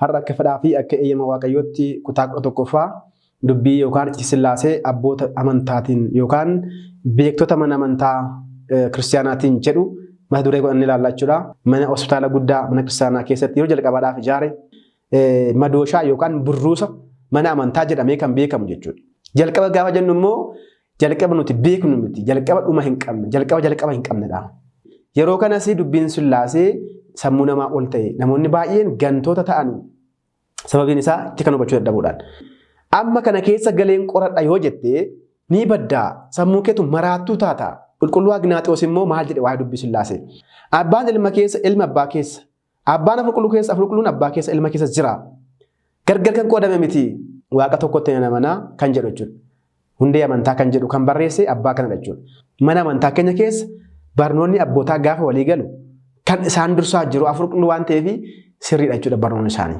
Har'a akka fedhaa fi akka eeyyama Waaqayyootti kutaa 11ffaa dubbii yookaan itti Sillaasee abboota amantaatiin yookaan beektota mana amantaa kiristaanaatiin jedhu mata duree godhannee ilaalla jechuudha. Mana hospitaala guddaa mana kiristaanaa keessatti yeroo jalqabaadhaaf ijaare madooshaa yookaan burruusa mana amantaa jedhamee kan beekamu jechuudha. Jalqaba gaafa jennu immoo jalqaba nuti beeknu miti, jalqaba dhuma hin qabne, jalqaba jalqaba hin qabnedha. Yeroo kanas dubbiin Sillaasee sammuu namaa ol ta'e namoonni baay'een gantoota ta'anii sababiin isaa itti kan hubachuu dadhabuudhaan. Amma kana keessa galeen qoradha yoo jette ni baddaa, sammuu keetu maraattuu taata. Qulqulluu Agnaaxiyoos immoo maal jedhe waa'ee dubbii Sillaasee? Abbaan ilma keessa, ilma abbaa keessa. Abbaan hafuura qulqulluu keessa, hafuura qulqulluun abbaa keessa, ilma keessa jira. Gargar kan qoodame miti. Waaqa tokkotti nan amanaa kan jedhu jechuudha. Hundee amantaa kan jedhu kan barreesse abbaa kanadha jechuudha. Mana amantaa keenya keessa barnoonni abbootaa gaafa walii galu kan isaan dursaa jiru hafuura qulqulluu waan ta'eef sirriidha jechuudha barnoonni isaanii.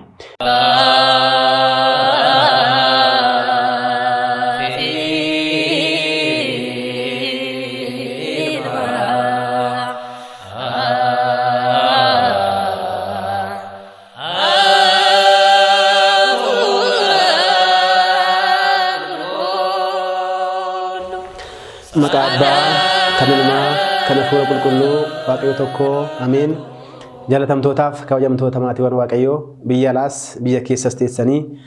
Maqaa Abbaa, kan Ilmaa, kan Hafuura Qulqulluu, Waaqayyo tokko, Ameen. Jaalatamtootaaf kabajamtoota maatiiwwan Waaqayyoo biyya alaas biyya keessas teessanii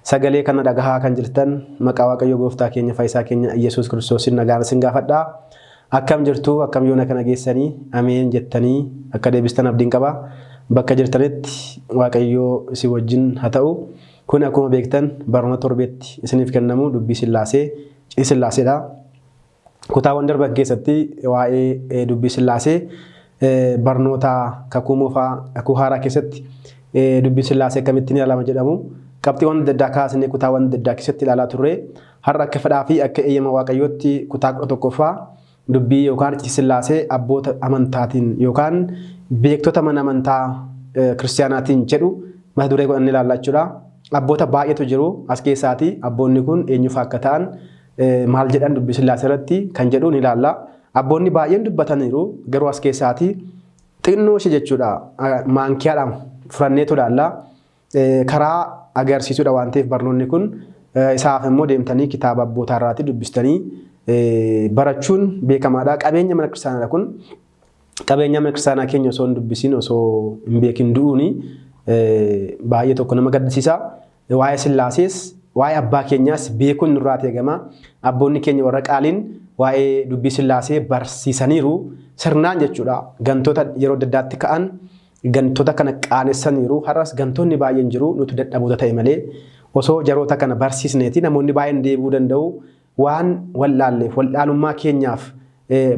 sagalee kana dhagahaa kan jirtan maqaa Waaqayyo gooftaa keenya fayyisaa keenya Iyyasuus Kiristoosiin nagaan isin gaafadha. Akkam jirtu, akkam yoona kana geessanii, ameen jettanii akka deebistan abdiin qaba. Bakka jirtanitti Waaqayyo isin wajjin haa ta'u. Kun akkuma beektan barnoota torbeetti isiniif kennamu dubbii Sillaasee, iccitii Sillaaseedha. Kutaawwan darban keessatti waa'ee dubbii Sillaasee barnoota kakuu moofaa, kakuu haaraa keessatti dubbiin Sillaasee akkamittiin ilaalama jedhamu qabxiiwwan adda addaa kaasnee kutaawwan adda addaa keessatti ilaalaa turre. Har'a akka fedhaa fi akka eeyyama Waaqayyootti kutaa 11ffaa dubbii yookaan iccitii Sillaasee abboota amantaatiin yookaan beektota mana amantaa kiristaanaatiin jedhu mata duree godhannee ilaalla jechuudha. Abboota baay'eetu jiru as keessaati. Abboonni kun eenyufaa akka ta'an maal jedhan dubbii Sillaasee irratti kan jedhu ni ilaalla. Abboonni baay'een dubbataniiru garuu as keessaati xinnoo ishee jechuudha maankiyaadhaan furanneetu ilaalla. Karaa agarsiisuudha waan ta'eef barnoonni kun isaaf immoo deemtanii kitaaba abbootaa irraatii dubbistanii barachuun beekamaadha. Qabeenya mana kiristaanaadha kun. Qabeenya mana kiristaanaa keenya osoo hin dubbisiin osoo hin beekin du'uuni baay'ee tokko nama gaddisiisa. Waa'ee Sillaasees waa'ee abbaa keenyaas beekuun nurraa eegama. Abboonni keenya warra qaaliin waa'ee dubbii Sillaasee barsiisaniiru sirnaan jechuudha. Gantoota yeroo adda addaatti ka'an gantoota kana qaanessaniiru. Har'as gantoonni baay'een jiru nuti dadhaboota ta'e malee osoo jaroota kana barsiisneeti namoonni baay'een deebi'uu danda'u. Waan wallaalleef wallaalummaa keenyaaf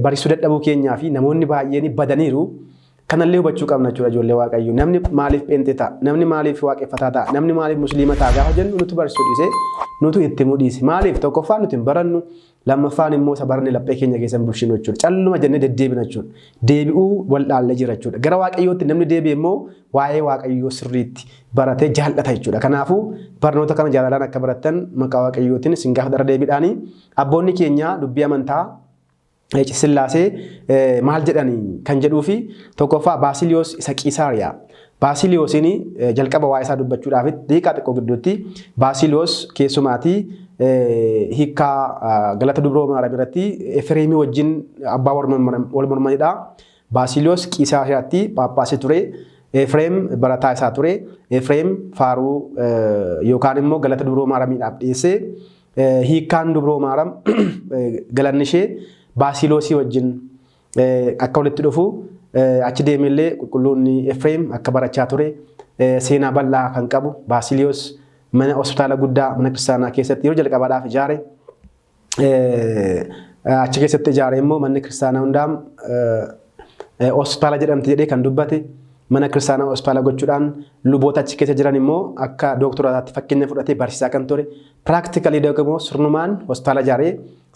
barsiisuu dadhabuu keenyaa fi namoonni baay'een badaniiru. Kanallee hubachuu qabna jechuudha ijoollee Waaqayyoo. Namni maaliif pheenxee ta'a? Namni maaliif waaqeffataa ta'a? Namni maaliif musliima ta'a? Gaafa jennu nutu barsiisuu dhiise, nutu itti himuu dhiise. Maaliif? Tokkoffaan nuti hin barannu, lammaffaan immoo isa baranne laphee keenya keessa hin bulchinu jechuudha. Calluma jennee deddeebina jechuudha. Deebi'uu wallaallee jira jechuudha. Gara Waaqayyootti namni deebi'e immoo waa'ee Waaqayyoo sirriitti baratee jaallata jechuudha. Kanaafuu barnoota kana jaalalaan akka barattan maqaa Waaqayyootiin isin gaafa irra deebiidhaani. Abboonni keenya dubbii amantaa Sillaasee maal jedhani kan jedhuu fi tokkoffaa Baasiliyoos isa Qiisaariyaa. Baasiliyoosiin jalqaba waa'ee isaa dubbachuudhaaf daqiiqaa xiqqoo gidduutti Baasiliyoos keessumaatii hiikkaa galata dubroo Maariyaam irratti Efreemii wajjin abbaa wal mormanidha. Baasiliyoos Qiisaariyaatti Phaaphaasii ture. Efreem barataa isaa ture. Efreem faaruu yookaan immoo galata dubroo Maariyaamiidhaaf dhiyeessee hiikkaan dubroo Maariyaam galanni ishee Baasiloosii wajjin akka walitti dhufu achi deemellee qulqulluun Efreem akka barachaa ture seenaa bal'aa kan qabu Baasiliyoos mana hospitaala guddaa mana kiristaanaa keessatti yeroo jalqabaadhaaf ijaare. Achi keessatti ijaare immoo manni kiristaanaa hundaam hospitaala jedhamti jedhee kan dubbate mana kiristaanaa hospitaala gochuudhaan luboota achi keessa jiran immoo akka dooktorataatti fakkeenya fudhatee barsiisaa kan ture piraaktikalii immoo sirnumaan hospitaala ijaaree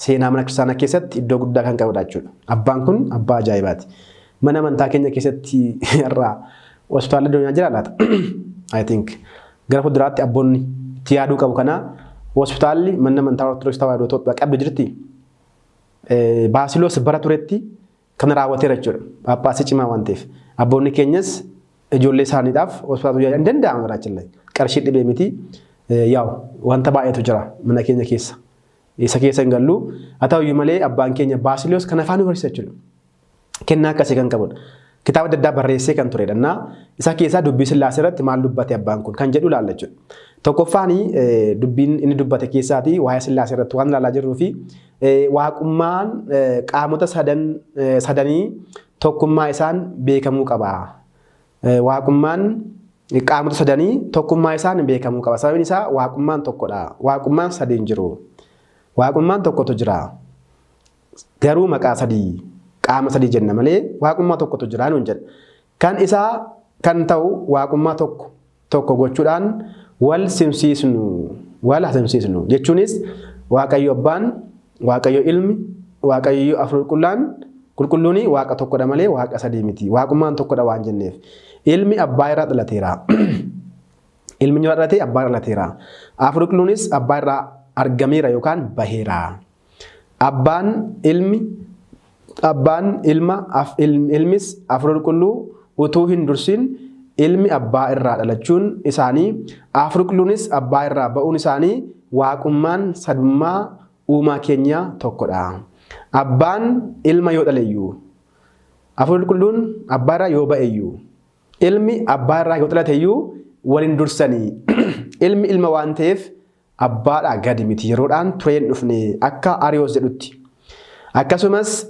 seenaa mana kiristaanaa keessatti iddoo guddaa kan qabudha jechuudha. Abbaan kun abbaa ajaa'ibaati. Mana amantaa keenya keessatti irraa hospitaalli addunyaa jira laata? I think gara fuulduraatti abboonni itti yaaduu qabu kana hospitaalli manni amantaa Ortodoksii Tawaahidoo Itoophiyaa qabdu jirti. Baasiloos bara turetti kana raawwateera jechuudha. Phaaphaasii cimaa waan ta'eef. Abboonni keenyas Ijoollee isaaniidhaaf hospitaala hin danda'amu garaachillee. Qarshii dhibee miti. Yaa'u wanta baay'eetu jira mana keenya keessa. Isa keessa hin gallu. Haa ta'uyyuu malee abbaan keenya Baasiliyoos kan afaan nu barsiisa jechuudha. Kennaa akkasii kan qabudha. Kitaaba adda addaa barreessee kan turedha. Isa keessaa dubbii Sillaasee irratti maal dubbate abbaan kun kan jedhu ilaalla jechuudha. Tokkoffaan dubbiin inni dubbate keessaatii waa'ee Sillaasee irratti waan ilaalaa jirruu fi waaqummaan qaamota sadanii tokkummaa isaan beekamuu qaba. Waaqummaan qaamota sadanii tokkummaa isaan beekamuu qaba. Sababni isaa waaqummaan tokkodha. Waaqummaan sadii hin jiru. Waaqummaan tokkotu jira. Garuu maqaa sadii qaama sadii jenna malee waaqummaa tokkotu jira nuun jedha. Kan isaa kan ta'u waaqummaa tokko tokko gochuudhaan wal simsiisnu jechuunis Waaqayyo Abbaan, Waaqayyo Ilmi, Waaqayyo Hafuurri Qulqulluun Waaqa tokkodha malee Waaqa sadii miti. Waaqummaan tokkodha waan jenneef. Ilmi Abbaa irraa dhalateera. Ilmi irraa dhalatee Abbaa irraa dhalateera. Hafuurri Qulqulluunis Abbaa irraa argameera yookaan baheera. Abbaan ilmi Abbaan ilma ilmis Hafuura Qulqulluu utuu hin dursin ilmi Abbaa irraa dhalachuun isaanii Hafuurri Qulqulluunis Abbaa irraa ba'uun isaanii waaqummaan sadummaa uumaa keenya tokkodha. Abbaan ilma yoo dhaleyyuu, Hafuurri Qulqulluun Abbaa irraa yoo ba'eyyuu, ilmi Abbaa irraa yoo dhalateyyuu waliin dursanii ilmi ilma waan ta'eef Abbaadhaa gadi miti yeroodhaan turee hin dhufne akka Ariyoos jedhutti. Akkasumas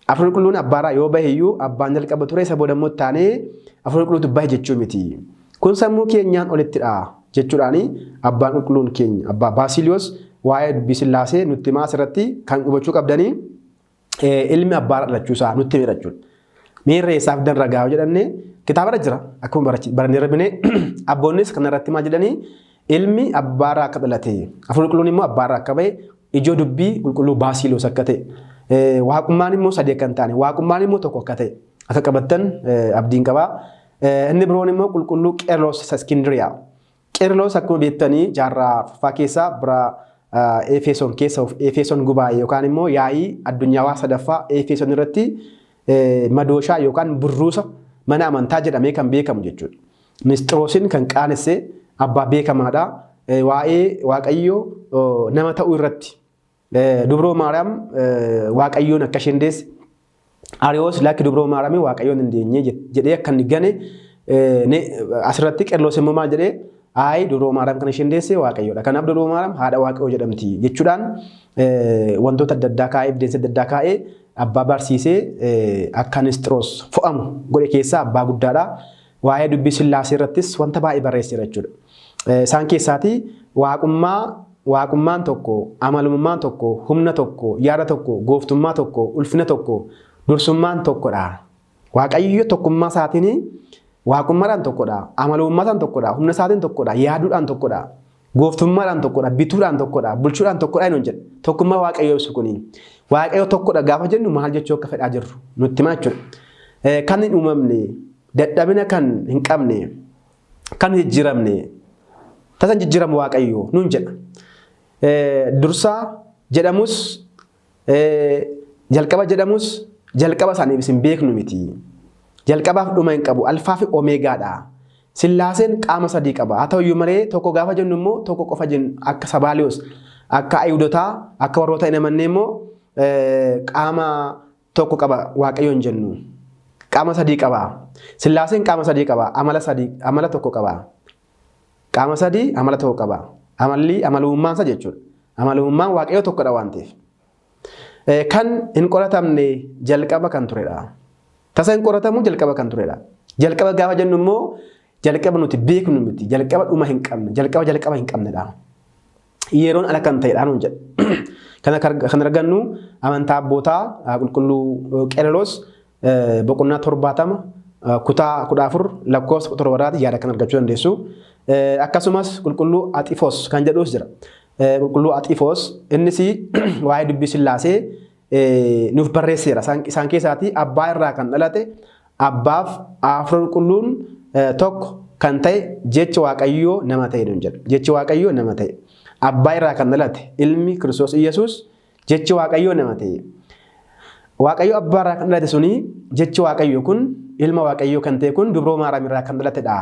Hafuurri Qulqulluun Abbaarraa yoo baheyyuu Abbaan jalqaba ture isa booda immoo taanee Hafuurri Qulqulluutu bahe jechuu miti. Kun sammuu keenyaan olittidha jechuudhaan Abbaan Qulqulluun keenya Abbaa Baasiliyoos waa'ee dubbii Sillaasee nutti himaa. Asirratti kan hubachuu qabdanii ilmi Abbaarraa dhalachuu isaa nutti himedha jechuudha. Miirree isaaf dan ragaa yoo jedhanne kitaabarra jira akkuma barannee darbine. Abboonnis kanarratti maal jedhanii? Ilmi Abbaarraa akka dhalate, Hafuurri Qulqulluun immoo Abbaarraa akka bahe, ijoo dubbii Qulqulluu Baasiloos akka ta'e, waaqummaan immoo sadii akka hin taane, waaqummaan immoo tokko akka ta'e akka qabattan abdiin qabaa. Inni biroon immoo Qulqulluu Qeerloos isa Iskindiriyaa. Qeerloos akkuma beektanii jaarraa afuraffaa keessaa bira Efesoon keessa Efesoon gubaa'e yookaan immoo yaa'ii addunyaawaa sadaffaa Efesoon irratti madooshaa yookaan burruusa mana amantaa jedhamee kan beekamu jechuudha. Nisxiroosiin kan qaanesse abbaa beekamaadha. Waa'ee Waaqayyo nama ta'uu irratti Dubroo Maariyaam Waaqayyoon akka isheen deesse, Ariyoos lakki Dubroo Maariyaamii Waaqayyoon hin deenye jedhee akka inni gane, asirratti Qerloos immoo maal jedhee? Ayi, Dubroo Maariyaam kan isheen deesse Waaqayyoodha. Kanaaf Dubroo Maariyaam haadha Waaqayyoo jedhamti jechuudhaan wantoota adda addaa kaa'ee, evidence adda addaa kaa'ee abbaa barsiisee akka Nisxiroos fo'amu godhe keessaa abbaa guddaadha. Waa'ee dubbii Sillaasee irrattis wanta baay'ee barreesseera jechuudha. Isaan keessaatii waaqummaa waaqummaan tokko, amalummaan tokko, humna tokko, yaada tokko, gooftummaa tokko, ulfina tokko, dursummaan tokkodha. Waaqayyo tokkummaa isaatiin waaqummaadhaan tokkodha, amalummaadhaan tokkodha, humna isaatiin tokkodha, yaaduudhaan tokkodha, gooftummaadhaan tokkodha, bituudhaan tokkodha, bulchuudhaan tokkodha inni jedha. Tokkummaa Waaqayyoo ibsu kuni. Waaqayyo tokkodha gaafa jennu maal jechuu akka fedhaa jirru nutti himaa jechuudha. Kan hin uumamne, dadhabina kan hin qabne, kan hin jijjiiramne, tasa hin jijjiiramu Waaqayyo nuun jedha. Dursaa jedhamus, jalqaba jedhamus, jalqaba isaaniif hin beeknu miti. Jalqabaaf dhuma hin qabu, alfaa fi omeegaadha. Sillaaseen qaama sadii qaba. Haa ta'uyyuu malee tokko gaafa jennu immoo tokko qofa jennu akka Sabaaliyoos, akka Ayihudotaa, akka warroota hin amannee immoo qaama tokko qaba Waaqayyoon jennu. Qaama sadii qaba. Sillaaseen qaama sadii qaba. Amala sadii, amala tokko qaba. Qaama sadii, amala tokko qaba. Amalli amalummaan isaa jechuudha. Amalummaan Waaqayyoo tokkodha waan ta'eef. Kan hin qoratamne jalqaba kan turedha. Tasa hin qoratamu, jalqaba kan turedha. Jalqaba gaafa jennu immoo jalqaba nuti beeknu miti. Jalqaba dhuma hin qabne, jalqaba jalqaba hin qabnedha. Yeroon ala kan ta'edha nuun jedha. Kan argannu amantaa abbootaa Qulqulluu Qeerloos boqonnaa 70 kutaa 14 lakkoofsa 17 yaada kan argachuu dandeessu. Akkasumas Qulqulluu Axifoos kan jedhus jira. Qulqulluu Axifoos innis waa'ee dubbii Sillaasee nuuf barreesseera. Isaan keessaatii Abbaa irraa kan dhalate, Abbaaf Hafuura Qulqulluun tokko kan ta'e jecha Waaqayyoo nama ta'e nuun jedha. Jechi Waaqayyoo nama ta'e. Abbaa irraa kan dhalate ilmi Kiristoos Iyyasuus jechi Waaqayyoo nama ta'e. Waaqayyo Abbaa irraa kan dhalate suni jechi Waaqayyo kun Ilma Waaqayyoo kan ta'e kun Dubroo Maariyaam irraa kan dhalatedha.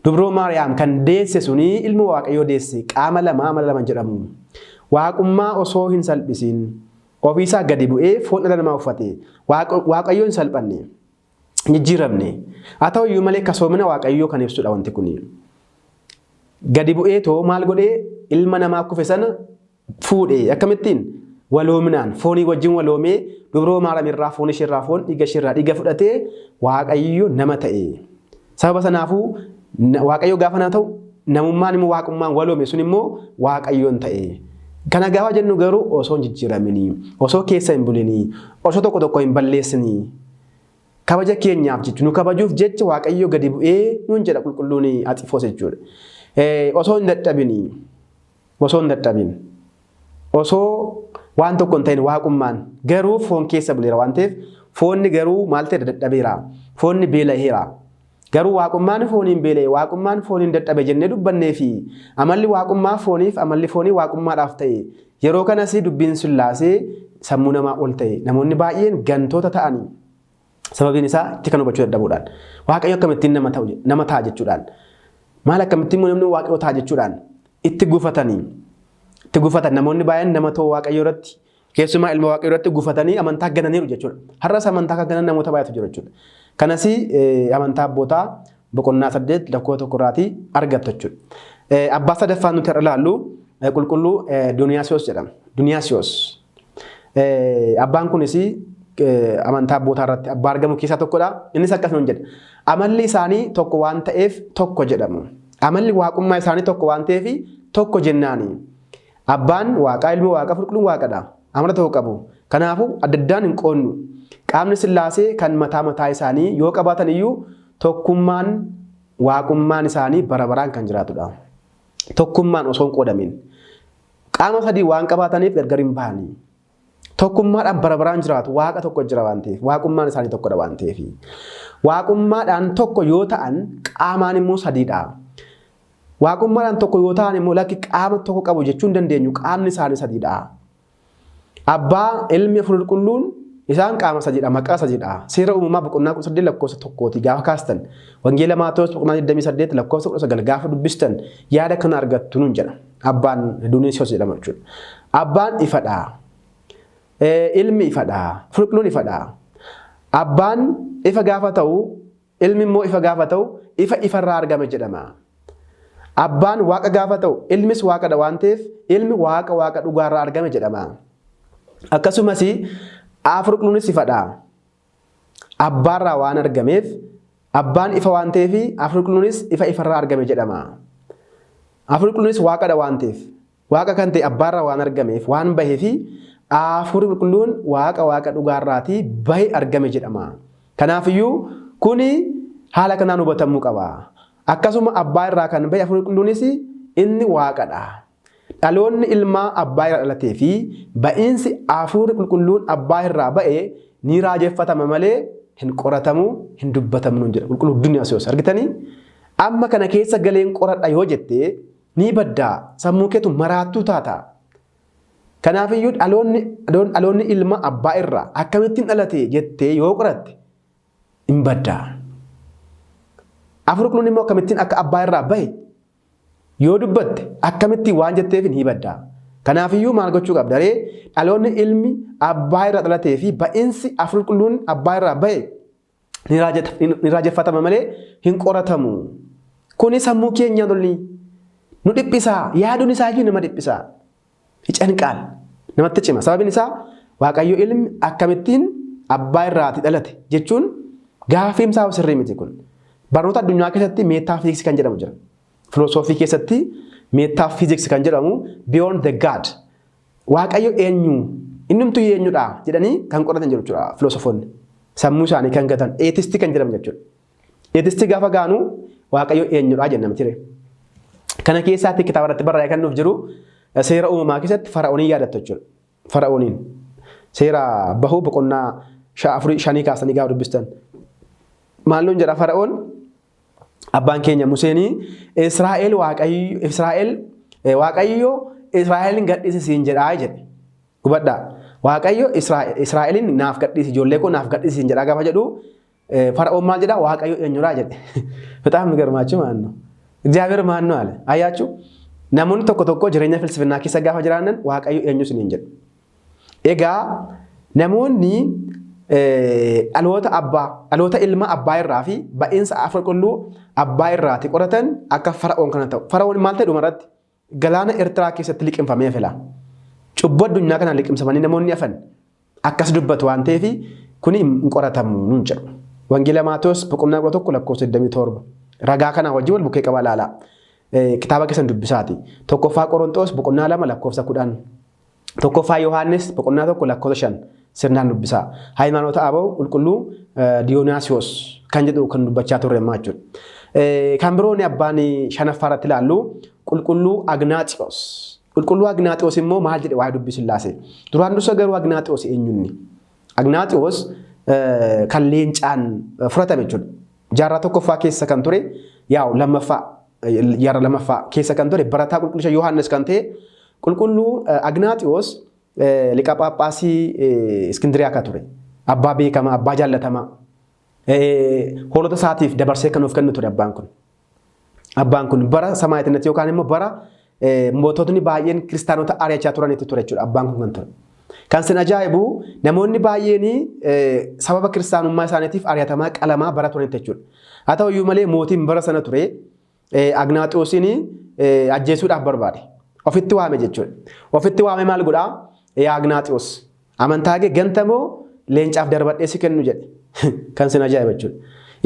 Dubroo Maariyaam kan deesse suni ilma Waaqayyoo deesse, qaama lama amala lama jedhamu. Waaqummaa osoo hin salphisiin ofiisaa gadi bu'ee foon dhala namaa uffate. Waaqayyoo hin salphanne, jijjiiramne. Haa ta'u iyyuu malee kasoomina Waaqayyoo kan ibsudha wanti kuni. Gadi bu'ee too maal godhee? Ilma namaa kufe sana fuudhee, akkamittiin? Waloominaan, foonii wajjin waloomee, Dubroo Maariyaam irraa foon isheerraa foon, dhiiga isheerraa dhiiga fudhatee Waaqayyo nama ta'e. Sababa sanaafuu Waaqayyo gaafa nama ta'u, namummaan immoo waaqummaan waloome sun immoo Waaqayyoon ta'e. Kana gaafa jennu garuu osoo hin jijjiiraminii, osoo keessa hin bulinii, osoo tokko tokko hin balleessinii, kabaja keenyaaf jechuun, nu kabajuuf jecha Waaqayyo gadi bu'ee nuun jedha qulqulluun Axifoos jechuudha. Osoo hin dadhabinii, osoo hin dadhabin, osoo waan tokko hin ta'in, waaqummaan garuu foon keessa buleera waan ta'eef, foonni garuu maal ta'e? Dadhabeera. Foonni beela'eera. Garuu waaqummaan fooniin beela'e, waaqummaan fooniin dadhabe jennee dubbannee fi amalli waaqummaa fooniif, amalli foonii waaqummaadhaaf ta'e. Yeroo kanas dubbiin Sillaasee sammuu namaa ol ta'e. Namoonni baay'een gantoota ta'anii. Sababiin isaa itti kan hubachuu dadhabuudhaan. Waaqayyo akkamittiin nama ta'u, nama ta'a jechuudhaan. Maal, akkamittiin immoo namni Waaqayyo ta'a jechuudhaan itti gufatanii. Itti gufatan. Namoonni baay'een nama ta'uu Waaqayyo irratti, keessumaa ilma Waaqayyo irratti gufatanii amantaa gananiiru jechuudha. Har'as amantaa kan ganan namoota baay'eetu jiru jechuudha. Kanas amantaa abbootaa boqonnaa 8 lakkoofsa 1 irraatii argattu jechuudha. Abbaa sadaffaan nuti har'a ilaallu qulqulluu Duniyaasiyoos jedhama. Duniyaasiyoos. Abbaan kunis amantaa abbootaa irratti abbaa argamu keessaa tokkodha. Innis akkas nuun jedha. Amalli isaanii tokko waan ta'eef tokko jedhamu. Amalli waaqummaa isaanii tokko waan ta'eef tokko jennaani. Abbaan Waaqaa, ilmi Waaqaa, qulqulluun Waaqadha. Amala tokko qabu. Kanaafuu adda addaan hin qoodnu. Qaamni Sillaasee kan mataa mataa isaanii yoo qabaatan iyyuu, tokkummaan waaqummaan isaanii bara baraan kan jiraatudha. Tokkummaan osoo hin qoodamin. Qaama sadii waan qabaataniif gargar hin bahanii. Tokkummaadhaan bara baraan jiraatu, Waaqa tokko jira waan ta'eef, waaqummaan isaanii tokkodha waan ta'eef. Waaqummaadhaan tokko yoo ta'an, qaamaan immoo sadiidha. Waaqummaadhaan tokko yoo ta'an immoo, lakki, qaama tokko qabu jechuu hin dandeenyu, qaamni isaanii sadiidha. Abbaa, ilmi, Hafuurri Qulqulluun isaan qaama sadiidha, maqaa sadiidha. Seera Uumamaa boqonnaa 18 lakkoofsa 1tii gaafa kaastan, Wangeela Maatewos boqonnaa 28 lakkoofsa 19 gaafa dubbistan yaada kana argattu nuun jedha. Abbaan Duuniisiyoos jedhama jechuudha. Abbaan ifadha. Ilmi ifadha. Hafuurri Qulqulluun ifadha. Abbaan ifa gaafa ta'u, ilmi immoo ifa gaafa ta'u, ifa ifarraa argame jedhama. Abbaan Waaqa gaafa ta'u, ilmis Waaqadha waan ta'eef, ilmi Waaqa Waaqa dhugaarraa argame jedhama. Akkasumas Hafuurri Qulqulluunis ifadha. Abbaarraa waan argameef, abbaan ifa waan ta'eef, Hafuurri Qulqulluunis ifa ifarraa argame jedhama. Hafuurri Qulqulluunis Waaqadha waan ta'eef, Waaqa kan ta'e abbaarraa waan argameef, waan baheefi, Hafuurri Qulqulluun Waaqa Waaqa dhugaarraatii bahe argame jedhama. Kanaafiyyuu kuni haala kanaan hubatamuu qaba. Akkasuma abbaa irraa kan bahe Hafuurri Qulqulluunis inni Waaqadha. Dhaloonni ilmaa abbaa irraa dhalatee fi ba'iinsi Hafuurri Qulqulluun abbaa irraa ba'e ni raajeffatama malee hin qoratamu, hin dubbatamu nuun jedha qulqulluu Duniyaasiyoos. Argitanii? Amma kana keessa galeen qoradha yoo jette ni baddaa, sammuu keetu maraattuu taata. Kanaafiyyuu dhaloonni ilma abbaa irraa akkamittiin dhalate jettee yoo qoratte hin baddaa. Hafuurri Qulqulluun immoo akkamittiin akka abbaa irraa bahe yoo dubbatte, akkamittiin waan jetteef ni baddaa. Kanaafiyyuu maal gochuu qabda ree? Dhaloonni ilmi abbaa irraa dhalatee fi ba'iinsi Hafuurri Qulqulluun abbaa irraa bahe ni raajeffatama malee hin qoratamu. Kuni sammuu keenyaan olii nu dhiphisaa, yaaduun isaa iyyuu nama dhiphisaa. Canqaal namatti cima. Sababiin isaa Waaqayyo ilmi akkamittiin abbaa irraati dhalate jechuun gaaffiin isaa sirrii miti kun. Barnoota addunyaa keessatti meetaafiziksii kan jedhamu jira. Filosoofii keessatti meetaafiziksii kan jedhamu, beyond the God. Waaqayyo eenyu? Innumtuu eenyudha jedhanii kan qoratan jiru jechuudha filoosofoonni. Sammuu isaanii kan gatan atheistii kan jedhamu jechuudha. Atheistii gaafa gaanu Waaqayyo eenyudha jenna miti. Kana keessaatti kitaaba irratti barraa'ee kan nuuf jiru seera uumamaa keessatti Fara'ooniin yaadattu jechuudha. Fara'ooniin seera bahuu boqonnaa afurii shanii kaasanii gaafa dubbistan. Maal nuun jedha Fara'oon? Abbaan keenya Museenii Israa'el Waaqayyo, Israa'el Waaqayyo Israa'elin gadhiisi siin jedhaa jedhe. Hubadhaa. Waaqayyo Israa'elin naaf gadhiisi, ijoollee koo naaf gadhiisi siin jedhaa gaafa jedhu Fara'oon maal jedhaa? Waaqayyo eenyuraa jedhe. በጣም የሚገርማችሁ ማለት ነው። እግዚአብሔር ማን ነው አለ። አያችሁ namoonni tokko tokko jireenya filsifinnaa keessa gaafa jiraannan Waaqayyo eenyu isiniin jedhu. Egaa namoonni dhaloota abbaa, dhaloota ilma abbaa irraa fi ba'iinsa hafuura qulqulluu abbaa irraati qoratan akka Fara'oon kana ta'u. Fara'oon maal ta'e dhumarratti? Galaana Eertiraa keessatti liqimfamee fila. Cubbuu addunyaa kanaan liqimsamanii namoonni hafan akkas dubbatu waan ta'eef kuni hin qoratamu nuun jedhu. Wangeela Maatewos boqonnaa 11 lakkoofsa 27 ragaa kanaa wajjin wal bukkee qaba ilaalaa. Kitaaba keessan dubbisaati. 1ffaa Qorontoos boqonnaa 2 lakkoofsa 10. 1ffaa Yohaannis boqonnaa 1 lakkoofsa 5 sirnaan dubbisaa. Hayimaanoota Abaw qulqulluu Diyonaasiyoos kan jedhu kan dubbachaa turre ammaa jechuudha. Kan biroon abbaan shanaffaa irratti ilaallu qulqulluu Agnaaxiyoos. Qulqulluu Agnaaxiyoos immoo maal jedhe waa'ee dubbii Sillaasee? Duraan dursa garuu Agnaaxiyoos eenyunni? Agnaaxiyoos kan leencaan fudhatame jechuudha. Jaarraa 1ffaa keessa kan ture, yaa'u lammaffaa, jaarraa lammaffaa keessa kan ture, barataa qulqullicha Yohaannis kan ta'e qulqulluu Agnaaxiyoos liqa Phaaphaasii Iskindiriyaa kan ture. Abbaa beekamaa, abbaa jaallatamaa. Hoolota isaatiif dabarsee kan of kennu ture abbaan kun. Abbaan kun bara samaayitinatti yookaan immoo bara moototni baay'een kiristaanota ari'achaa turanitti ture jechuudha abbaan kun kan ture. Kan sin ajaa'ibu namoonni baay'een sababa kiristaanummaa isaaniitiif ari'atamaa, qalamaa bara turanitti jechuudha. Haa ta'u iyyuu malee mootiin bara sana ture Agnaaxiyoosiin ajjeesuudhaaf barbaade. Ofitti waame jechuudha. Ofitti waame maal godhaa? Yaa Agnaaxiyoos, amantaa kee gantamoo leencaaf darbadhee si kennu jedhe. Kan sin ajaa'iba jechuudha.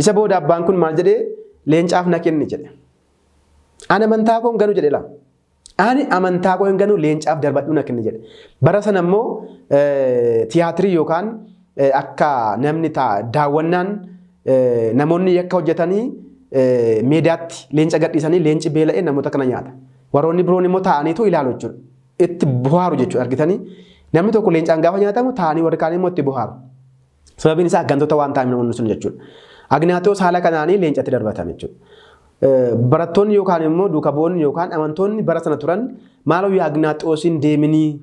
Isa booda abbaan kun maal jedhee? Leencaaf na kenni jedhe. Ani amantaa koo hin ganu jedhe laa. Ani amantaa koo hin ganu, leencaaf darbadhuu na kenni jedhe. Bara sana immoo tiyaatirii yookaan akka namni daawwannaan namoonni yakka hojjetanii meediyaatti leenca gadhiisanii leenci beela'ee namoota kana nyaata. Warroonni biroon immoo taa'aniitu ilaalu jechuudha. Itti bohaaru jechuudha argitanii. Namni tokko leencaan gaafa nyaatamu taa'anii warri kaan immoo itti bohaaru. Sababiin isaa gantoota waan ta'aniif namoonni sun jechuudha. Agnaatoos haala kanaanii leencatti darbatame jechuudha. Barattoonni yookaan immoo duuka bu'oonni yookaan amantoonni bara sana turan, maaloo yaa Agnaaxoosiin deeminii,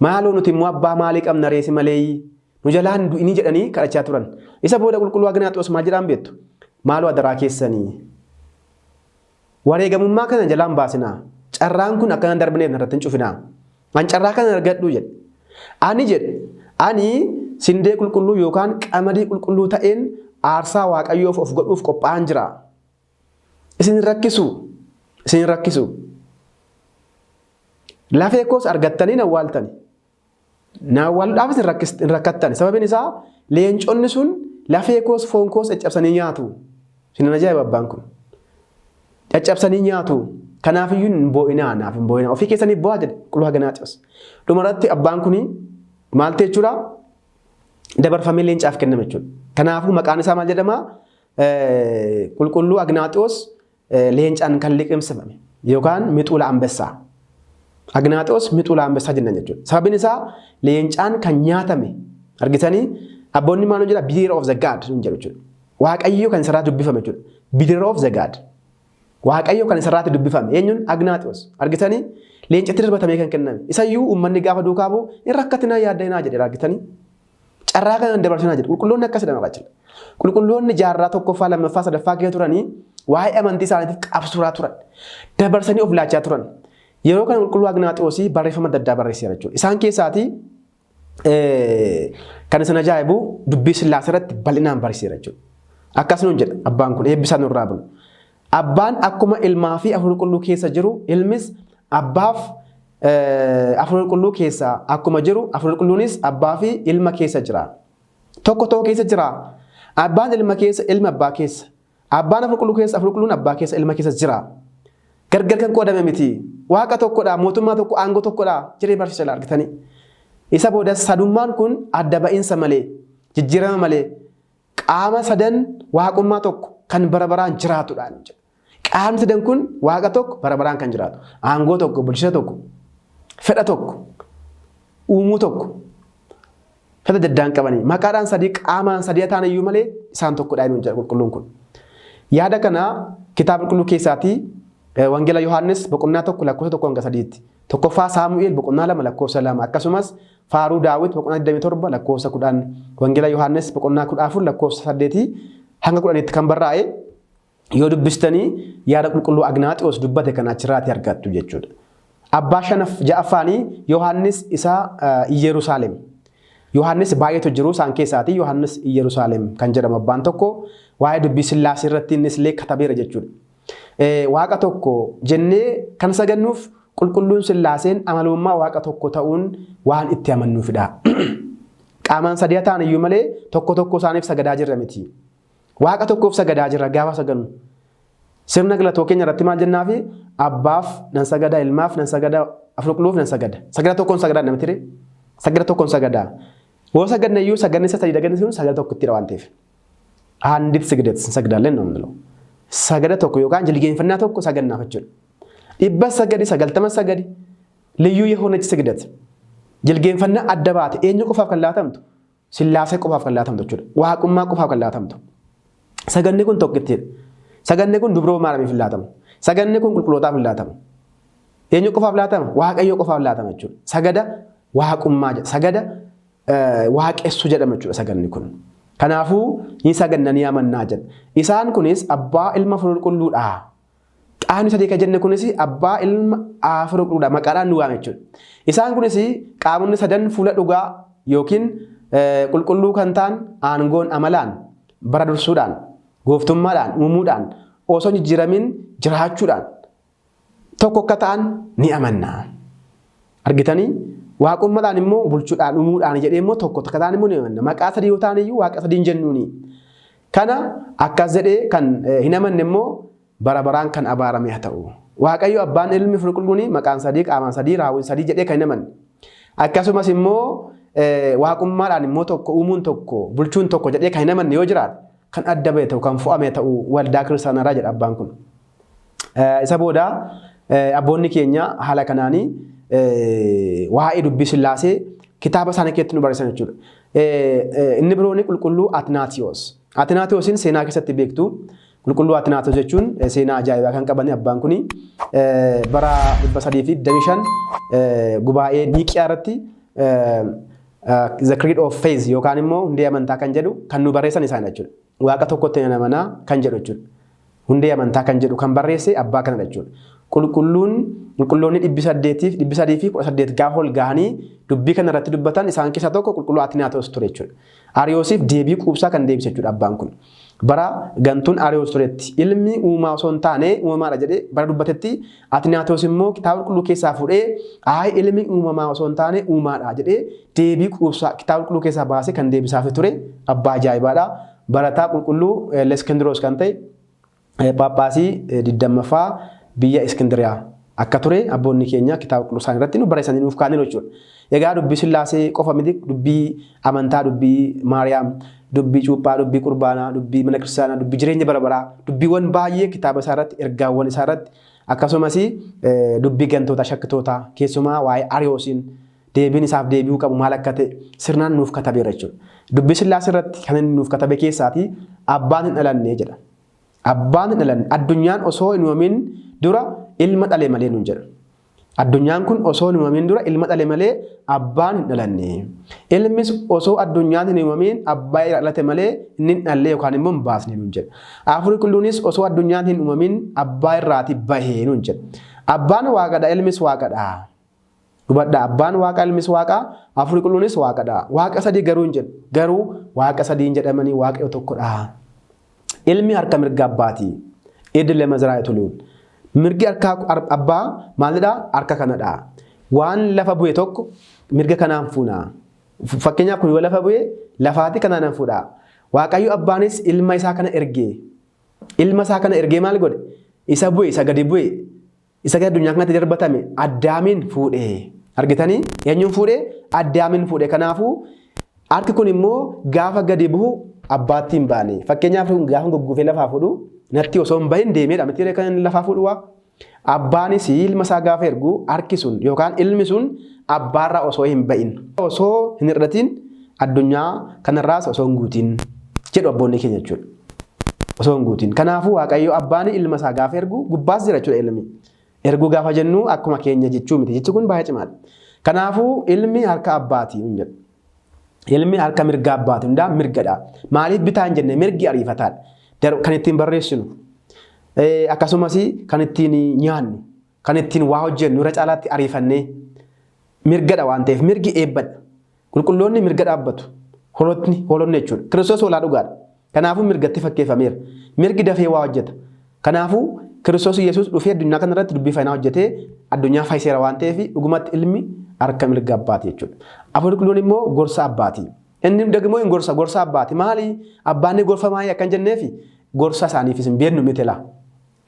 maaloo nuti immoo abbaa maalii qabna reesi malee, nu jalaan du'inii jedhanii kadhachaa turan. Isa booda qulqulluu Agnaaxoos maal jedhaan beektu? Maaloo adaraa keessanii wareegamummaa kana jalaan baasinaa, carraan kun akkanaan darbineef irratti hin cufinaa, an carraa kana argadhu jedhe. Ani jedhe, ani sindee qulqulluu yookaan qamadii qulqulluu ta'een aarsaa Waaqayyoof of godhuuf qophaa'an jira. Isin rakkisu, isin rakkisu. Lafee koos argattanii na awwaaltani. Na awwaaluudhaafis hin rakkattani. Sababiin isaa leenconni sun lafee koos foon koos caccabsanii nyaatu. Isin ajaa'iba abbaan kun. Caccabsanii nyaatu. Kanaafiyyuu hin boo'inaa, naaf hin boo'inaa. Ofii keessanii bo'aa jedhe qulqulluu Agnaaxiyoos. Dhumarratti abbaan kuni maal ta'e jechuudha? Dabarfamee leencaaf kenname jechuudha. Kanaafuu maqaan isaa maal jedhama? Qulqulluu Agnaaxiyoos leencaan kan liqimsifame yookaan mixuula ambessaa. Agnaaxiyoos mixuula ambessaa jennan jechuudha. Sababiin isaa leencaan kan nyaatame argitanii abboonni maal jedha? Bearer of the God jedhu jechuudha. Waaqayyo kan isarraa dubbifame jechuudha. Bearer of the God. Waaqayyo kan isarraatti dubbifame eenyuun? Agnaaxiyoos argitanii leencatti darbatamee kan kenname. Isayyuu uummanni gaafa duukaa bu'u hin rakkatinaa, yaaddanaa jedhe argitanii. Carraa kana dabarsinaa jedhe. Qulqulloonni akkasidha maqaa jira. Qulqulloonni jaarraa 1ffaa, 2ffaa, 3ffaa keessa turanii waa'ee amantii isaaniitiif qabsuuraa turan. Dabarsanii of laachaa turan. Yeroo kana qulqulluu Agnaaxiyoosii barreeffama adda addaa barreesseera jechuudha. Isaan keessaatii kan isin ajaa'ibu dubbii Sillaasee irratti bal'inaan barreesseera jechuudha. Akkas nuun jedha abbaan kun, eebbisaa nurraa bulu. Abbaan akkuma ilmaa fi hafuura qulqulluu keessa jiru, ilmis abbaaf hafuura qulqulluu keessa akkuma jiru, hafuura qulqulluunis abbaa fi ilma keessa jira. Tokko tokko keessa jira. Abbaan ilma keessa, ilma abbaa keessa. Abbaan hafuura qulqulluu keessa, hafuura qulqulluun abbaa keessa, ilma keessa jira. Gargar kan qoodame miti. Waaqa tokkodha, mootummaa tokko, aangoo tokkodha jedhee barsiisa argitanii. Isa booda sadummaan kun adda ba'iinsa malee, jijjiirama malee, qaama sadan waaqummaa tokko kan bara baraan jiraatudha. Qaamni sadan kun waaqa tokko bara baraan kan jiraatu. Aangoo tokko, bulchiinsa tokko, fedha tokko, uumuu tokko. Fedha daddaan qabanii maqaadhaan sadii, qaamaan sadii ta'an iyyuu malee isaan tokkodha inni jedha qulqulluun kun. Yaada kana kitaaba qulqulluu keessaatii Wangeela Yohaannis boqonnaa 1 lakkoofsa 1 hanga 3tti. Tokkoffaa Saamu'eel boqonnaa 2 lakkoofsa 2 akkasumas Faaruu Daawit boqonnaa 27 lakkoofsa 10 Wangeela Yohaannis boqonnaa 14 lakkoofsa 8 hanga 10tti kan barraa'e yoo dubbistanii yaada qulqulluu Agnaaxiyoos dubbate kan achirraatii argattu jechuudha. Abbaa shanaf ja'affaanii Yohaannis isa Iyyerusaalem. Yohaannis baay'eetu jiru isaan keessaatii Yohaannis Iyyerusaalem kan jedhamu abbaan tokko waa'ee dubbii Sillaasee irratti innis illee katabeera jechuudha. Waaqa tokko jennee kan sagannuuf qulqulluun Sillaaseen amalummaa Waaqa tokko ta'uun waan itti amannuufidha. Qaamaan sadii ta'an iyyuu malee tokko tokko isaaniif sagadaa jirra miti. Waaqa tokkoof sagadaa jirra gaafa sagannu. Sirna galatoo keenya irratti maal jennaafi abbaaf nan sagada, ilmaaf nan sagada, hafuura qulqulluuf nan sagada. Sagada tokkoon sagadaa namatti ree? Sagada tokkoon sagadaa. Yoo sagadne iyyuu sagadni isa sadii dagadni sun sagada tokkottidha waan ta'eef. አንዲት ስግደት እንሰግዳለን ነው የምንለው። Sagada tokko yookaan jilgeenfannaa tokko sagannaaf jechuudha. Dhibba sagadi, sagaltama sagadi ልዩ የሆነች ስግደት jilgeenfannaa adda baate eenyu qofaaf kan laatamtu Sillaasee qofaaf kan laatamtu jechuudha. Waaqummaa qofaaf kan laatamtu. Saganni kun tokkittiidha. Saganni kun dubroo maaramiif hin laatamu. Saganni kun qulqullootaaf hin laatamu. Eenyu qofaaf laatama? Waaqayyo qofaaf laatama jechuudha. Sagada waaqummaa jedha. Sagada waaqessuu jedhama jechuudha saganni kun. Kanaafuu ni saganna ni amannaa jedha. Isaan kunis abbaa ilma hafuura qulqulluudha. Qaamni sadii kan jenne kunis abbaa ilma hafuura qulqulluudha maqaadhaan nu waame jechuudha. Isaan kunis qaamonni sadan fuula dhugaa yookiin qulqulluu kan ta'an aangoon amalaan bara dursuudhaan gooftummaadhaan uumuudhaan osoo hin jijjiiramin jiraachuudhaan tokko akka ta'an ni amanna. Argitanii waaqummaadhaan immoo bulchuudhaan uumuudhaan jedhee immoo tokko akka ta'an immoo ni amanna. Maqaa sadii yoo ta'an iyyuu waaqa sadii hin jennuuni. Kana akkas jedhee kan hin amanne immoo bara baraan kan abaarame haa ta'u. Waaqayyo abbaan ilmi qulqulluun maqaan sadii qaamaan sadii raawwiin sadii jedhee kan hin amanne. Akkasumas immoo waaqummaadhaan immoo tokko uumuun tokko bulchuun tokko jedhee kan hin amanne yoo jiraate kan adda ba'e ta'u kan fo'ame ta'u waldaa kiristaanarraa jedha abbaan kun. Isa booda abboonni keenya haala kanaanii waa'ee dubbii Sillaasee kitaaba isaanii keessatti nu barreessan jechuudha. Inni biroon qulqulluu Atinaatiyoos. Atinaatiyoosiin seenaa keessatti beektu. Qulqulluu Atinaatiyoos jechuun seenaa ajaa'ibaa kan qaban abbaan kuni bara 325 gubaa'ee Niiqiyaa irratti The Creed of Faith yookaan immoo hundee amantaa kan jedhu kan nu barreessan isaan jechuudha. Waaqa tokkotti nan amanaa kan jedhu jechuudha. Hundee amantaa kan jedhu kan barreesse abbaa kanadha jechuudha. Qulqulluun qulqulloonni 803 fi 18 gaafa ol gahanii dubbii kana irratti dubbatan isaan keessaa tokko qulqulluu Atinaatoos ture jechuudha. Ariyoosiif deebii quubsaa kan deebise jechuudha abbaan kun. Bara gantuun Ariyoos turetti ilmi uumaa osoo hin taane uumamaadha jedhee bara dubbatetti Atinaatoos immoo kitaaba qulqulluu keessaa fuudhee ayi ilmi uumamaa osoo hin taane uumaadha jedhee deebii quubsaa kitaaba qulqulluu keessaa baasee kan deebisaaf ture abbaa ajaa'ibaadha. Barataa qulqulluu Leskendiroos kan ta'e Phaaphaasii 20ffaa biyya Iskindiriyaa akka ture abboonni keenya kitaaba qulqulluu isaanii irratti nu barreessanii nuuf kaa'aniiru jechuudha. Egaa dubbii Sillaasee qofa miti dubbii amantaa, dubbii Maariyaam, dubbii cuuphaa, dubbii qurbaanaa, dubbii mana kiristaanaa, dubbii jireenya bara baraa, dubbiiwwan baay'ee kitaaba isaa irratti, ergaawwan isaa irratti akkasumas dubbii gantoota shakkitootaa keessumaa waa'ee Ariyoosiin deebiin isaaf deebi'uu qabu maal akka ta'e sirnaan nuuf katabeera jechuudha. Dubbii Sillaasee irratti kan inni nuuf katabe keessaatii abbaan hin dhalanne jedha. Abbaan hin dhalanne addunyaan osoo hin uumamin dura ilma dhale malee nuun jedha. Addunyaan kun osoo hin uumamin dura ilma dhale malee abbaan hin dhalanne. Ilmis osoo addunyaan hin uumamin abbaa irraa dhalate malee inni hin dhalle yookaan immoo hin baasne nuun jedha. Hafuurri qulqulluunis osoo addunyaan hin uumamin abbaa irraati bahee nuun jedha. Abbaan waaqadha ilmis waaqadha. Hubadhaa abbaan waaqa ilmis waaqa hafuurri qulqulluunis waaqadha. Waaqa sadii garuu hin jedhu. Garuu waaqa sadii hin jedhamanii waaqayyo tokkodha. Ilmi harka mirga abbaati. Id ለመዝራዕቱ ልዑል. Mirgi harka abbaa maalidha? Harka kanadha. Waan lafa bu'e tokko mirga kanaan fuuna. Fakkeenyaaf kun yoo lafa bu'e lafaati kanaan fuudha. Waaqayyo abbaanis ilma isaa kana ergee. Ilma isaa kana ergee maal godhe? Isa bu'e, isa gadi bu'e, isa gadi addunyaa kanatti darbatame addaamiin fuudhe. Argitanii? Eenyuun fuudhe? Addaamiin fuudhe. Kanaafuu harki kun immoo gaafa gadi bu'u abbaatti hin baane. Fakkeenyaaf gaafa gugguufee lafaa fuudhu natti osoo hin bahin deemeedha. Miti kan inni lafaa fuudhu waa. Abbaanis ilma isaa gaafa ergu harki sun yookaan ilmi sun abbaarraa osoo hin ba'in osoo hin hir'atin addunyaa kanarraas osoo hin guutin jedhu abboonni keenya jechuudha. Osoo hin guutin. Kanaafuu Waaqayyo abbaan ilma isaa gaafa ergu gubbaas jira jechuudha ilmi. Erguu gaafa jennu akkuma keenya jechuu miti. Jechi kun baay'ee cimaadha. Kanaafuu ilmi harka abbaatii hin jedhu. Ilmi harka mirga abbaati hundaa mirgadha. Maaliif bitaa hin jenne? Mirgi ariifataadha. Kan ittiin barreessinu, akkasumas kan ittiin nyaannu, kan ittiin waa hojjennu irra caalaatti ariifannee mirgadha waan ta'eef mirgi eebbadha. Qulqulloonni mirga dhaabbatu. Hoolotni hoolonni jechuudha. Kiristoos hoolaa dhugaadha. Kanaafuu mirgatti fakkeeffameera. Mirgi dafee waa hojjeta. Kanaafuu Kiristoos Yesuus dhufee addunyaa kanarratti dubbii fayyinaa hojjetee addunyaa fayyiseera waan ta'eef dhugumatti ilmi harka mirga abbaati jechuudha. Hafuurri qulqulluun immoo gorsa abbaati. Inni dagmoo hin gorsa, gorsa abbaati. Maali? Abbaan ni gorfa maayii akkan jenneefi gorsa isaaniifis hin beeknu miti laa.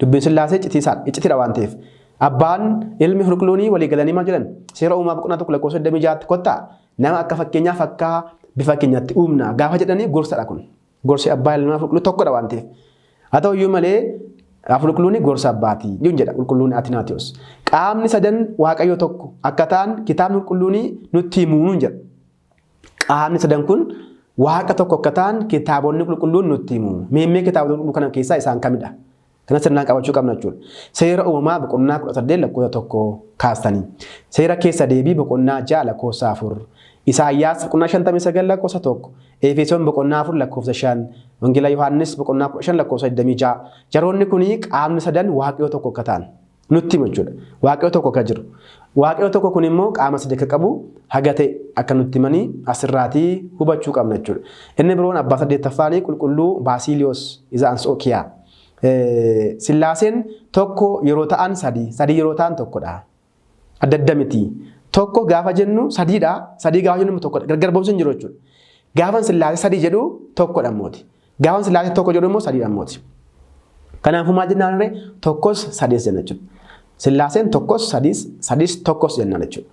Dubbiin Sillaasee iccitiidha waan ta'eef. Abbaan, ilmi, hafuurri qulqulluun walii galanii maal jedhan? Seera uumaa boqonnaa 1 lakkoofsa 26tti kottaa nama akka fakkeenyaaf akka bifa keenyatti uumna gaafa jedhanii gorsadha kun. Gorsi abbaa, ilmaa, hafuura qulqulluu tokkodha waan ta'eef. Haa ta'u iyyuu malee hafuurri qulqulluun gorsa abbaati hin jedha qulqulluun Atinaatiyos. Qaamni sadan Waaqayyo tokko akka ta'an kitaabni qulqulluun nutti himuu hin jedha. Qaamni sadan kun Waaqa tokko akka ta'an kitaabonni qulqulluun nutti himu. Meemmee kitaabota qulqulluu kana keessaa isaan kamidha? Kana sirnaan qabachuu qabna jechuudha. Seera uumamaa boqonnaa 18 lakkoofsa 1 kaastanii. Seera keessa deebii boqonnaa 6 lakkoofsa 4. Isaayyaas boqonnaa 59 lakkoofsa 1. Efesoon boqonnaa 4 lakkoofsa 5. Wangeela Yohaannis boqonnaa 15 lakkoofsa 26. Jaroonni kun qaamni sadan Waaqayyo tokko akka ta'an nutti himu jechuudha. Waaqayyo tokko akka jiru. Waaqayyo tokko kun immoo qaama sadii akka qabu haga ta'e akka nutti himanii asirraatii hubachuu qabna jechuudha. Inni biroon abbaa saddeettaffaanii qulqulluu Baasiiliyoos isa Antsookiyaa. Sillaaseen tokko yeroo ta'an sadii, sadii yeroo ta'an tokkodha. Adda adda miti. Tokko gaafa jennu sadiidha, sadii gaafa jennu tokkodha. Gargar ba'umsi hin jiru jechuudha. Gaafan Sillaasee sadii jedhu tokkodha immooti. Gaafan Sillaasee tokko jedhu immoo sadiidha immooti. Kanaafuu maal jennaan ree? Tokkos sadiis jenna jechuudha. Sillaaseen tokkos sadiis, sadiis tokkos jennaan jechuudha.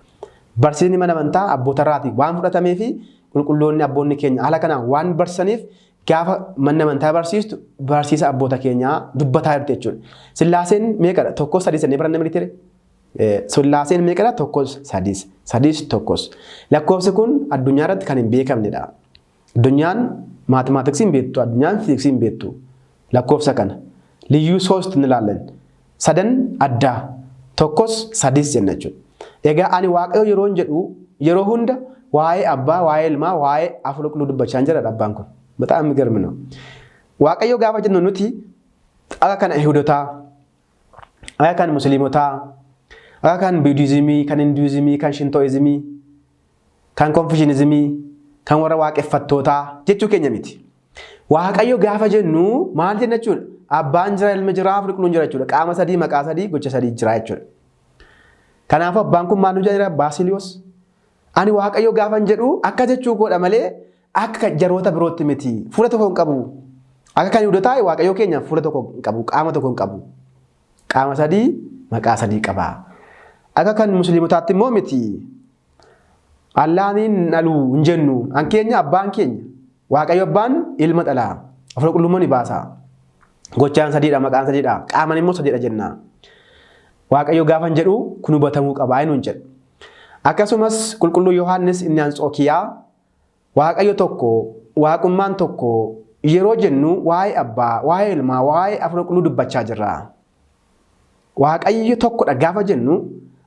Barsiisni mana amantaa abbootarraatii waan fudhatamee fi qulqulloonni abboonni keenya haala kanaan waan barsiisaniif gaafa manni amantaa barsiistu barsiisa abboota keenyaa dubbataa jirti jechuudha. Sillaaseen meeqadha? Tokkos sadiis jennee baranne miti ture. Sillaaseen meeqadha? Tokkos sadiis. Sadiis tokkos. Lakkoofsi kun addunyaa irratti kan hin beekamnedha. Addunyaan maatimaatiksii hin beektu, addunyaan fiiziksii hin beektu. Lakkoofsa kana. Liyyuu soost ni ilaallan. Sadan addaa. Tokkos sadiis jenna jechuudha. Egaa ani Waaqayyo yeroon jedhu yeroo hunda waa'ee abbaa, waa'ee ilmaa, waa'ee hafuura qulqulluu dubbachaa hin jira abbaan kun. Bexaam የሚገርም ነው። Waaqayyo gaafa jennu nuti akka kan Yihudotaa, akka kan Musliimotaa, akka kan Buudizimii, kan Hinduuzimii, kan Shintoizimii, kan Konfishinizimii, kan warra waaqeffattootaa jechuu keenya miti. Waaqayyo gaafa jennu maal jenna jechuudha? Abbaan jira, ilmi jira, hafuurri qulqulluun jira jechuudha. Qaama sadii, maqaa sadii, gocha sadii jira jechuudha. Kanaafuu abbaan kun maal nu jedha Baasiliyoos? Ani Waaqayyo gaafan jedhu akka jechuu koodha malee akka jaroota birootti miti. Fuula tokko hin qabu. Akka kan Yihudotaa Waaqayyo keenya fuula tokko hin qabu, qaama tokko hin qabu. Qaama sadii, maqaa sadii qaba. Akka kan Musliimotaatti immoo miti. Allaaniin hin dhalu hin jennu. An keenya abbaan keenya. Waaqayyo abbaan ilma dhala. Hafuura qulqullummaa ni baasa. Gochaan sadiidha, maqaan sadiidha, qaaman immoo sadiidha jenna. Waaqayyo gaafan jedhu kun hubatamuu qaba nuun jedhu. Akkasumas qulqulluu Yohaannis inni Antsookiyaa Waaqayyo tokko, waaqummaan tokko yeroo jennu waa'ee abbaa, waa'ee ilmaa, waa'ee hafuura qulqulluu dubbachaa jirra. Waaqayyo tokkodha gaafa jennu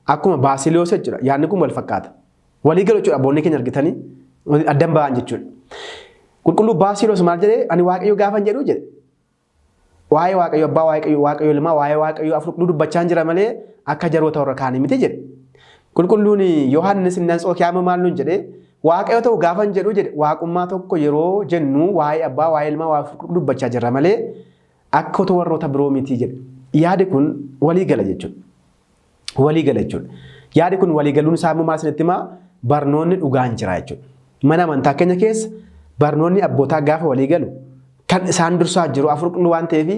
akkuma Baasiliyoos jechuudha. Yaadni kun wal fakkaata. Walii galu jechuudha abboonni keenya argitanii addan ba'an jechuudha. Qulqulluu Baasiliyoos maal jedhee? Ani Waaqayyo gaafan jedhu jedhe. Waa'ee Waaqayyo abbaa, Waaqayyo ilmaa, waa'ee Waaqayyo hafuura qulqulluu dubbachaa jira malee akka jaroota warra kaanii miti jedhe. Qulqulluun Yohaannis inni Antsookiyaa immoo maal nuun jedhee? Waaqayyo ta'u gaafan jedhu jedhe waaqummaa tokko yeroo jennu waa'ee abbaa, waa'ee ilmaa, waa'ee hafuura qulqulluu dubbachaa jirra malee akka otoo warroota biroo miti jedhe. Yaadi kun walii gala jechuudha. Walii gala jechuudha. Yaadi kun walii galuun isaa immoo maal isinitti himaa? Barnoonni dhugaan jira jechuudha. Mana amantaa keenya keessa barnoonni abbootaa gaafa walii galu kan isaan dursaa jiru hafuura qulqulluu waan ta'eef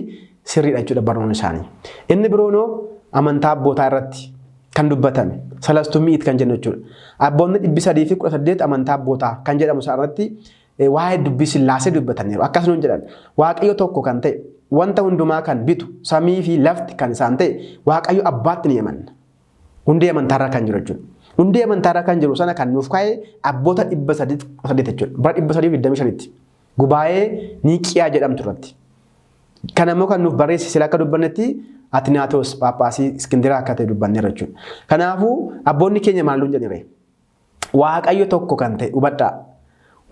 sirriidha jechuudha barnoonni isaanii. Inni biroonoo amantaa abbootaa irratti kan dubbatame salastuu mi'it kan jennu jechuudha. Abboonni 318 amantaa abbootaa kan jedhamu isaa irratti waa'ee dubbii Sillaasee dubbataniiru. Akkas nuun jedhan, Waaqayyo tokko kan ta'e, wanta hundumaa kan bitu, samii fi lafti kan isaan ta'e, Waaqayyo abbaatti ni amanna. Hundee amantaarra kan jiru jechuudha. Hundee amantaarra kan jiru sana kan nuuf kaa'e abboota 318 jechuudha. Bara 325tti gubaa'ee Niiqiyaa jedhamtu irratti. Kana immoo kan nuuf barreesse sila akka dubbannetti Atinaatoos Phaaphaasii Iskindiraa akka ta'e dubbanneerra jechuudha. Kanaafuu abboonni keenya maal nuun jedhire? Waaqayyo tokko kan ta'e hubadhaa.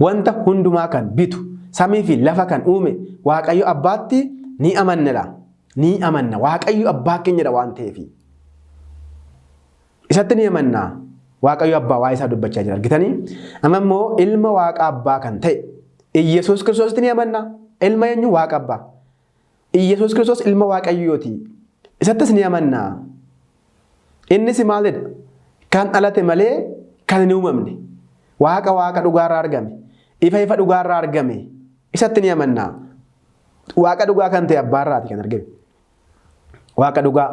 Wanta hundumaa kan bitu, samii fi lafa kan uume Waaqayyo abbaatti ni amannadha. Ni amanna. Waaqayyo abbaa keenyadha waan ta'eef. Isatti ni amanna. Waaqayyo abbaa waa'ee isaa dubbachaa jira. Argitanii? Amma immoo ilma Waaqa abbaa kan ta'e Iyyasuus Kiristoositti ni amanna. Ilma eenyu? Waaqa abbaa. Iyyasuus Kiristoos ilma Waaqayyooti. Isattis ni amanna. Innis maalidha? Kan dhalate malee kan hin uumamne. Waaqa Waaqa dhugaarraa argame. Ifa ifa dhugaarraa argame. Isatti ni amanna. Waaqa dhugaa kan ta'e abbaarraati kan argame. Waaqa dhugaa.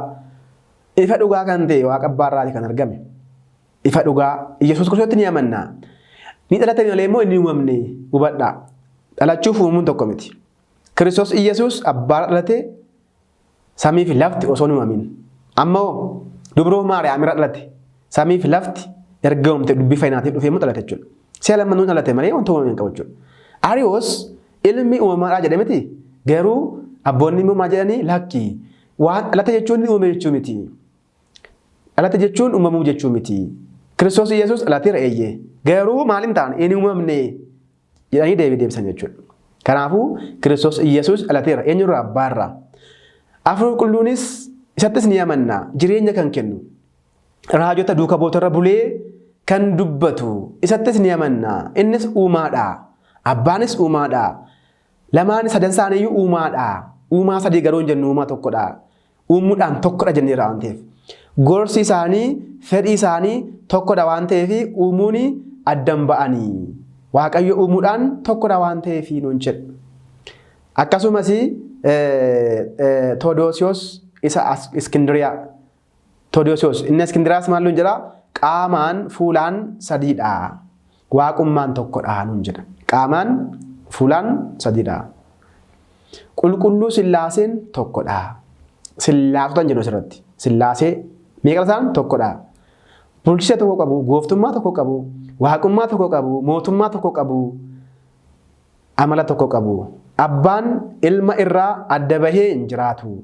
Ifa dhugaa kan ta'e Waaqa abbaarraati kan argame. Ifa dhugaa Iyyasuus Kiristoositti ni amanna. Ni dhalate malee immoo hin uumamne hubadhaa. Dhalachuuf uumuun tokko miti. Kiristoos Iyyasuus abbaa dhalate samii fi lafti osoo hin uumamin. Amma hoo dubroo Maariyaam irra dhalate samii fi lafti erga uumte dubbii fayyinaatiif dhufee immoo dhalate jechuudha. Si'a lammanuu dhalate malee wanta uumame hin qabu jechuudha. Ariyoos ilmi uumamaadhaa jedhe miti garuu abboonni immoo maal jedhanii lakki waan dhalate jechuun ni uumame jechuu miti. Dhalate jechuun uumamuu jechuu miti. Kiristoos Iyyasuus dhalateera eeyyee. Garuu maal hin taane hin uumamne jedhanii deebii deebisan jechuudha. Kanaafuu Kiristoos Iyyasuus dhalateera eenyurraa abbaarraa. Hafuurri qulqulluunis isattis ni amanna jireenya kan kennu. Raajota duuka bootarra bulee kan dubbatu isattis ni amanna. Innis uumaadha. Abbaanis uumaadha. Lamaan sadan isaaniiyyuu uumaadha. Uumaa sadii garuu hin jennu uumaa tokkodha. Uumuudhaan tokkodha jenneerra waan ta'eef. Gorsi isaanii, fedhii isaanii tokkodha waan ta'eef uumuun addan ba'anii. Waaqayyo uumuudhaan tokkodha waan ta'eef nuun jedhu. Akkasumas Todoosiyoos isa Iskindiriyaa. Todoosiyoos inni Iskindiriyaas maal nuun jedha? Qaamaan fuulaan sadiidha. Waaqummaan tokkodha nuun jedha. Qaamaan fuulaan sadiidha. Qulqulluu Sillaaseen tokkodha. Sillaasota hin jennu asirratti. Sillaasee meeqa isaan tokkodha. Bulchiinsa tokko qabu, gooftummaa tokko qabu, waaqummaa tokko qabu, mootummaa tokko qabu, amala tokko qabu. Abbaan ilma irraa adda bahee hin jiraatu.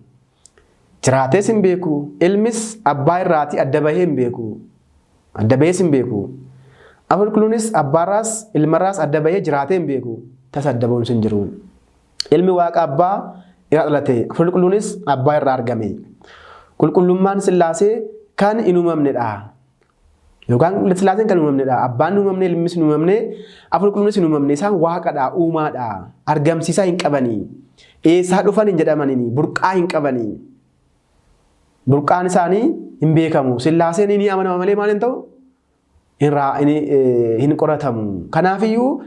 Jiraatees hin beeku. Ilmis abbaa irraatii adda bahee hin beeku. Adda bahees hin beeku. Hafuurri qulqulluunis abbaarraas ilmarraas adda bahee jiraatee hin beeku. Tasa adda ba'uun hin jiru. Ilmi Waaqa abbaa irraa dhalate. Hafuurri qulqulluunis abbaa irraa argame. Qulqullummaan Sillaasee kan hin uumamnedha. Yookaan Sillaaseen kan hin uumamnedha. Abbaan hin uumamne, ilmis hin uumamne, Hafuurri qulqulluunis hin uumamne. Isaan Waaqadha, uumaadha. Argamsiisaa hin qabanii. Eessaa dhufan hin jedhamanii, burqaa hin qabanii. Burqaan isaanii hin beekamu. Sillaaseen ni amanama malee maal hin ta'u? Hin qoratamu. Kanaafiyyuu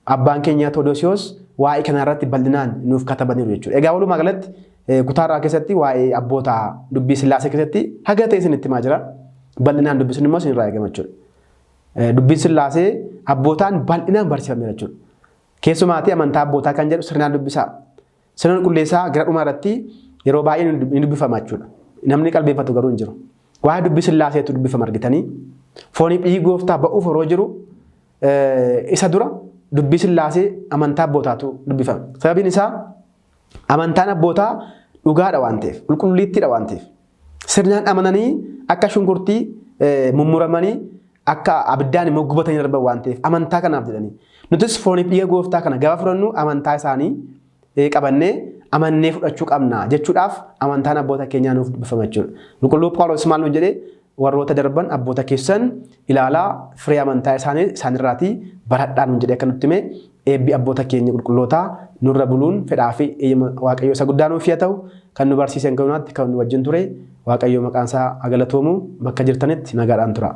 abbaan keenya Toodosiyoos waa'ee kanarratti bal'inaan nuuf katabaniiru jechuudha. Egaa walumaa galatti kutaarraa keessatti waa'ee abboota dubbii Sillaasee keessatti haga ta'e isinitti himaa jira. Bal'inaan dubbisuun immoo isinirraa eegama jechuudha. Dubbiin Sillaasee abbootaan bal'inaan barsiifameera jechuudha. Keessumaatii amantaa abbootaa kan jedhu sirnaan dubbisaa. Sirna qulqulleessaa gara dhumaa irratti yeroo baay'ee ni dubbifama jechuudha. Namni qalbeeffatu garuu hin jiru. Waa'ee dubbii Sillaaseetu dubbifama argitanii. Fooniif dhiigi gooftaa ba'uuf yeroo jiru isa dura dubbii Sillaasee amantaa abbootaatu dubbifama. Sababiin isaa amantaan abbootaa dhugaadha waan ta'eef, qulqulliittiidha waan ta'eef. Sirnaan amananii akka shunkurtii mummuramanii akka abiddaan immoo gubatanii darban waan ta'eef amantaa kanaaf jedhanii. Nutis fooniif dhiiga gooftaa kana gaafa fudhannu amantaa isaanii qabannee amannee fudhachuu qabna jechuudhaaf amantaan abboota keenyaa nuuf dubbifama jechuudha. Qulqulluu Phaawulos maal nuun jedhee warroota darban abboota keessan ilaalaa firee amantaa isaanii isaanirraatii baradhaa nuun jedhee akka nutti hime eebbi abboota keenya qulqullootaa nurra buluun fedhaa fi eeyyama Waaqayyoo isa guddaa nuuf haa ta'u kan nu barsiisan kanumaatti kan nu wajjin ture Waaqayyoo maqaan isaa haa galatoomu bakka jirtanitti nagaadhaan tura.